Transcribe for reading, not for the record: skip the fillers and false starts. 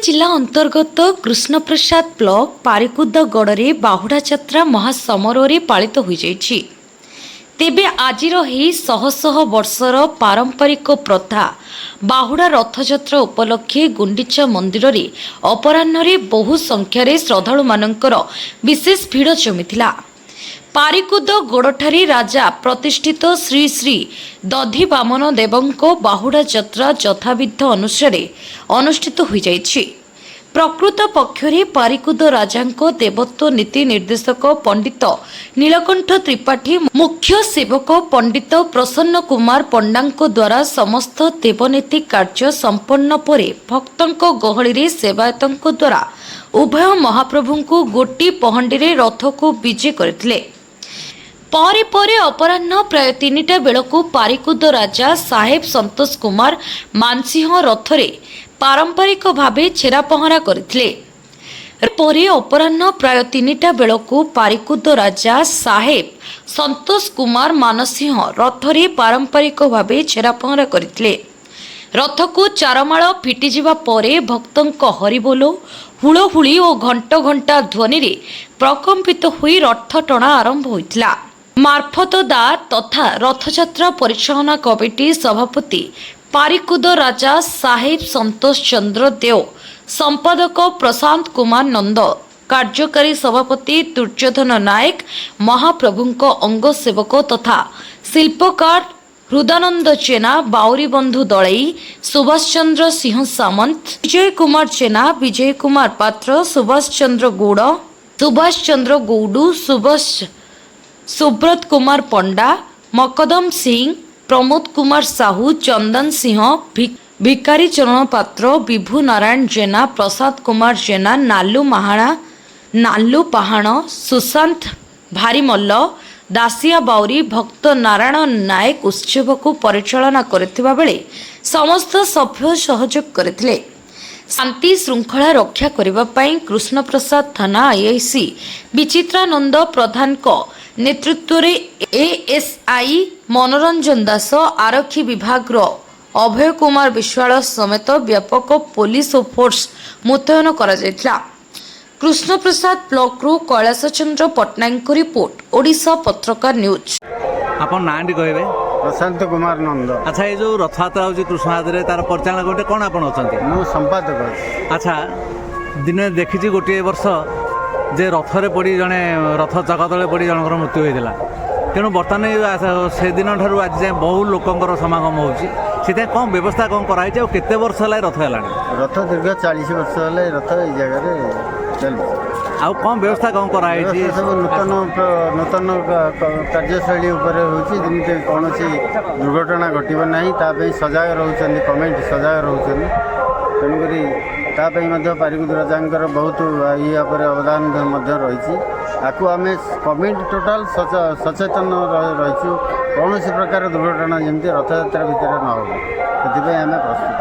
ଜିଲ୍ଲା ଅନ୍ତର୍ଗତ କୃଷ୍ଣପ୍ରସାଦ ବ୍ଲକ ପାରିକୁଦ ଗଡ଼ରେ ବାହୁଡ଼ା ଯାତ୍ରା ମହାସମାରୋହରେ ପାଳିତ ହୋଇଯାଇଛି। ତେବେ ଆଜିର ଏହି ଶହ ଶହ ବର୍ଷର ପାରମ୍ପରିକ ପ୍ରଥା ବାହୁଡ଼ା ରଥଯାତ୍ରା ଉପଲକ୍ଷେ ଗୁଣ୍ଡିଚା ମନ୍ଦିରରେ ଅପରାହ୍ନରେ ବହୁ ସଂଖ୍ୟାରେ ଶ୍ରଦ୍ଧାଳୁମାନଙ୍କର ବିଶେଷ ଭିଡ଼ ଜମିଥିଲା। ପାରିକୁଦ ଗଡ଼ଠାରେ ରାଜା ପ୍ରତିଷ୍ଠିତ ଶ୍ରୀ ଶ୍ରୀ ଦଧିବାମନ ଦେବଙ୍କ ବାହୁଡ଼ା ଯାତ୍ରା ଯଥାବିଧି ଅନୁସାରେ ଅନୁଷ୍ଠିତ ହୋଇଯାଇଛି। ପ୍ରକୃତ ପକ୍ଷରେ ପାରିକୁଦ ରାଜାଙ୍କ ଦେବତ୍ୱ ନୀତି ନିର୍ଦ୍ଦେଶକ ପଣ୍ଡିତ ନୀଳକଣ୍ଠ ତ୍ରିପାଠୀ, ମୁଖ୍ୟ ସେବକ ପଣ୍ଡିତ ପ୍ରସନ୍ନ କୁମାର ପଣ୍ଡାଙ୍କ ଦ୍ୱାରା ସମସ୍ତ ଦେବନୀତି କାର୍ଯ୍ୟ ସମ୍ପନ୍ନ ପରେ ଭକ୍ତଙ୍କ ଗହଳିରେ ସେବାୟତଙ୍କ ଦ୍ୱାରା ଉଭୟ ମହାପ୍ରଭୁଙ୍କୁ ଗୋଟି ପହଣ୍ଡିରେ ରଥକୁ ବିଜେ କରିଥିଲେ। ପରେ ପରେ ଅପରାହ୍ନ ପ୍ରାୟ 3ଟା ବେଳକୁ ପାରିକୁଦ ରାଜା ସାହେବ ସନ୍ତୋଷ କୁମାର ମାନସିଂହ ରଥରେ ପାରମ୍ପରିକ ଭାବେ ଛେରା ପହଁରା କରିଥିଲେ। ପରେ ଅପରାହ୍ନ ପ୍ରାୟ 3ଟା ବେଳକୁ ପାରିକୁଦ ରାଜା ସାହେବ ସନ୍ତୋଷ କୁମାର ମାନସିଂହ ରଥରେ ପାରମ୍ପରିକ ଭାବେ ଛେରା ପହଁରା କରିଥିଲେ। ରଥକୁ ଚାରମାଳ ଫିଟିଯିବା ପରେ ଭକ୍ତଙ୍କ ହରିବୋଲ, ହୁଳହୁଳି ଓ ଘଣ୍ଟ ଘଣ୍ଟା ଧ୍ୱନିରେ ପ୍ରକମ୍ପିତ ହୋଇ ରଥ ଟଣା ଆରମ୍ଭ ହୋଇଥିଲା। ମାର୍ଫତଦାର ତଥା ରଥଯାତ୍ରା ପରିଚାଳନା କମିଟି ସଭାପତି ପାରିକୁଦ ରାଜା ସାହେବ ସନ୍ତୋଷ ଚନ୍ଦ୍ର ଦେଓ, ସମ୍ପାଦକ ପ୍ରଶାନ୍ତ କୁମାର ନନ୍ଦ, କାର୍ଯ୍ୟକାରୀ ସଭାପତି ଦୁର୍ଯ୍ୟୋଧନ ନାୟକ, ମହାପ୍ରଭୁଙ୍କ ଅଙ୍ଗ ସେବକ ତଥା ଶିଳ୍ପକାର ହୃଦାନନ୍ଦ ଜେନା, ବାଉରୀବନ୍ଧୁ ଦଳେଇ, ସୁଭାଷ ଚନ୍ଦ୍ର ସିଂହ ସାମନ୍ତ, ବିଜୟ କୁମାର ଜେନା, ବିଜୟ କୁମାର ପାତ୍ର, ସୁଭାଷ ଚନ୍ଦ୍ର ଗୌଡ଼, ସୁଭାଷ ଚନ୍ଦ୍ର ଗୌଡୁ, ସୁଭାଷ ସୁବ୍ରତ କୁମାର ପଣ୍ଡା, ମକଦମ ସିଂ, ପ୍ରମୋଦ କୁମାର ସାହୁ, ଚନ୍ଦନ ସିଂହ, ଭିକାରୀ ଚରଣ ପାତ୍ର, ବିଭୁ ନାରାୟଣ ଜେନା, ପ୍ରସାଦ କୁମାର ଜେନା, ନାଲୁ ମାହାଣା, ନାଲୁ ପାହାଣ, ସୁଶାନ୍ତ ଭାରିମଲ୍ଲ, ଦାସିଆ ବାଉରୀ, ଭକ୍ତ ନାରାୟଣ ନାୟକ ଉତ୍ସବକୁ ପରିଚାଳନା କରିଥିବା ବେଳେ ସମସ୍ତ ସଭ୍ୟ ସହଯୋଗ କରିଥିଲେ। ଶାନ୍ତି ଶୃଙ୍ଖଳା ରକ୍ଷା କରିବା ପାଇଁ କୃଷ୍ଣପ୍ରସାଦ ଥାନା ଆଇଆଇସି ବିଚିତ୍ରାନନ୍ଦ ପ୍ରଧାନଙ୍କ ନେତୃତ୍ୱରେ ଏଏସ୍ଆଇ ମନୋରଞ୍ଜନ ଦାସ, ଆରକ୍ଷୀ ବିଭାଗର ଅଭୟ କୁମାର ବିଶ୍ୱାଳ ସମେତ ବ୍ୟାପକ ପୋଲିସ ଓ ଫୋର୍ସ ମୁତୟନ କରାଯାଇଥିଲା। କୃଷ୍ଣପ୍ରସାଦ ବ୍ଲକରୁ କୈଳାସ ଚନ୍ଦ୍ର ପଟ୍ଟନାୟକଙ୍କ ରିପୋର୍ଟ, ଓଡ଼ିଶା ପତ୍ରକାର ନ୍ୟୁଜ୍। ଆପଣ ନାଁଟି କହିବେ? ପ୍ରଶାନ୍ତ କୁମାର ନନ୍ଦ। ଆଚ୍ଛା, ଏଇ ଯେଉଁ ରଥଯାତ୍ରା ହେଉଛି କୃଷ୍ଣହାତରେ, ତାର ପରିଚାଳନା କମିଟି କ'ଣ ଆପଣ ଅଛନ୍ତି? ମୁଁ ସମ୍ପାଦକ ଅଛି। ଆଚ୍ଛା, ଦିନେ ଦେଖିଛି ଗୋଟିଏ ବର୍ଷ ଯେ ରଥରେ ପଡ଼ି ଜଣେ, ରଥ ଚକ ତଳେ ପଡ଼ି ଜଣଙ୍କର ମୃତ୍ୟୁ ହୋଇଥିଲା। ତେଣୁ ବର୍ତ୍ତମାନ ଏଇ ସେଦିନ ଠାରୁ ଆଜି ଯାଏଁ ବହୁ ଲୋକଙ୍କର ସମାଗମ ହେଉଛି। ସେଥିପାଇଁ କ'ଣ ବ୍ୟବସ୍ଥା କ'ଣ କରାହେଇଛି ଆଉ କେତେ ବର୍ଷ ହେଲା ଏ ରଥ ହେଲାଣି? ରଥ ଦୀର୍ଘ 40 ବର୍ଷ ହେଲା ଏ ରଥ ଏଇ ଜାଗାରେ ଚାଲିଛି। ଆଉ କ'ଣ ବ୍ୟବସ୍ଥା କ'ଣ କରାହେଇଛି? ବ୍ୟବସ୍ଥା ସବୁ ନୂତନ କାର୍ଯ୍ୟଶୈଳୀ ଉପରେ ହେଉଛି। ଯେମିତି କୌଣସି ଦୁର୍ଘଟଣା ଘଟିବ ନାହିଁ, ତା ପାଇଁ ସଜାଗ ରହୁଛନ୍ତି, କମିଟି ସଜାଗ ରହୁଛନ୍ତି। ତେଣୁକରି ତା ପାଇଁ ମଧ୍ୟ ପାରିକୁଦ ରାଜାଙ୍କର ବହୁତ ଇଏ ଉପରେ ଅବଦାନ ମଧ୍ୟ ରହିଛି। ଆକୁ ଆମେ କମିଟି ଟୋଟାଲ ସଚେତନ ରହିଛୁ। କୌଣସି ପ୍ରକାର ଦୁର୍ଘଟଣା ଯେମିତି ରଥଯାତ୍ରା ଭିତରେ ନ ହେବ, ସେଥିପାଇଁ ଆମେ ପ୍ରସ୍ତୁତ।